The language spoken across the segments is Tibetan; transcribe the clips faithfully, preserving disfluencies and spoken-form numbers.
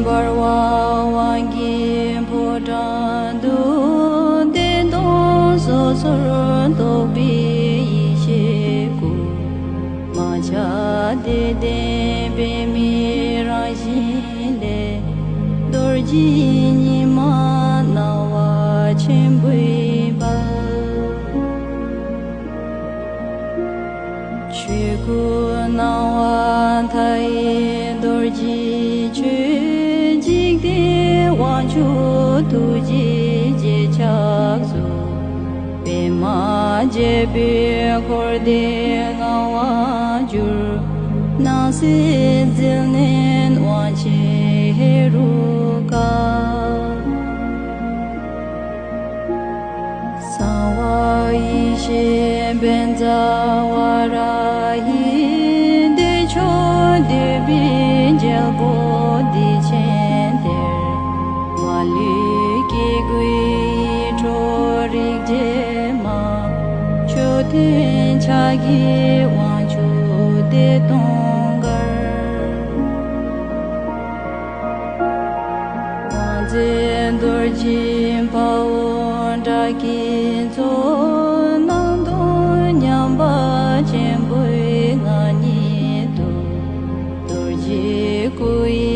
འབར་བ་དབང་གི་ཕོ་བྲང་དུ། བདེ་སྟོང་སོ་སོར་རྟོག་པའི་ཡེ་ཤེས་སྐུ། མ་ཆགས་བདེ་ལྡན་པདྨའི་རང་བཞིན་ལས། རྡོ་རྗེའི་ཉི་མ་སྣང་བ་ཆེན་པོའི་དཔལ། ཆོས་སྐུ་སྣང་བ་མཐའ་ཡས་རྡོ་རྗེའི་ཆོས། འཇིག་རྟེན་དབང་ཕྱུག་ཐུགས་རྗེའི་རྗེས་ཆགས་སུ། པདྨ་རྒྱལ་པོའི་འཁོར་འདས་མངའ་དབང་བསྒྱུར། སྣང་སྲིད་འཛིན་གནས་དབང་ཆེན་ཧེ་རུ་ཀ། གསང་བ་ཡེ་ཤེས་བཛྲ་ཝཱ་ར་ཧི། བདེ་མཆོག་འདུས་པའི་རྒྱལ་པོ་བདེ་ཆེན་གཏེར། མ་ལུས་སྐྱེ་དགུའི་ཡིད་འཕྲོག་རིགས་བརྒྱད་མ། མཆོག་ཐུན་ཕྱག་གི་དབང་ཕྱུག་བདེ་སྟོང་གར། དབང་རྫས་རྡོ་རྗེ་དཔའ་བོ་དགྲ་བགེགས་ཚོགས། སྣང་སྟོང་མཉམ་པ་ཆེན་པོའི་ངང་ཉིད་དུ། རྡོ་རྗེ་སྐུ་ཡི་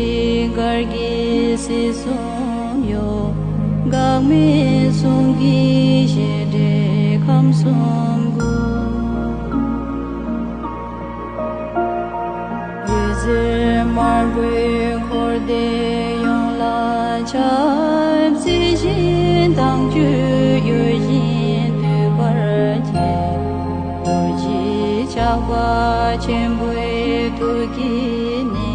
གར་གྱིས་སྲིད་གསུམ་གཡོ། འགག་མེད་གསུང་གི་བཞད་སྒྲས་ཁམས་གསུམ་འགུགས། འོད་ཟེར་དམར་པོས་འཁོར་འདས་ཡོངས་ལ་ཁྱབ། རྩིབས་བཞི་མདངས་བཅུས་གཡོ་ཞིང་འདུས་པར་བྱས། རྡོ་རྗེ་ཆགས་པ་ཆེན་པོའི་ཐུགས་ཀྱི་གནས།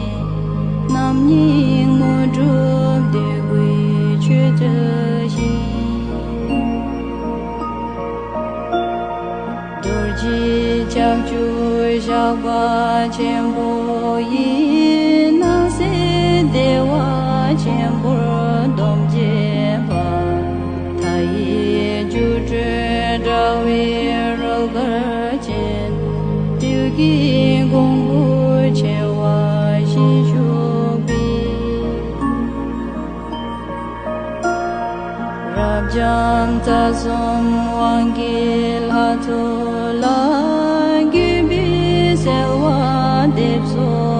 རྣམ་གཉིས་དངོས་གྲུབ་འདོད་དགུའི་ཆོས་སྩོལ་ཞིང་། རྡོ་རྗེ་ལྕགས་ཀྱུ་ཞགས་པ་ཆེན་པོ་ཡིས། སྣང་སྲིད་བདེ་བ་ཆེན་པོར་སྡོམ་བྱེད་པ། མཐའ་ཡས་སྒྱུ་འཕྲུལ་དྲ་བའི་རོལ་གར་ཅན། ཐུགས་ཀྱི་གོང་བུ་ཆེ་བ་བཞིན་བཞུགས་པའི། རབ་འབྱམས་རྩ་གསུམ་དབང་གི་ལྷ་ཚོགས་ལ། གུས་པས་གསོལ་བ་འདེབས་སོ།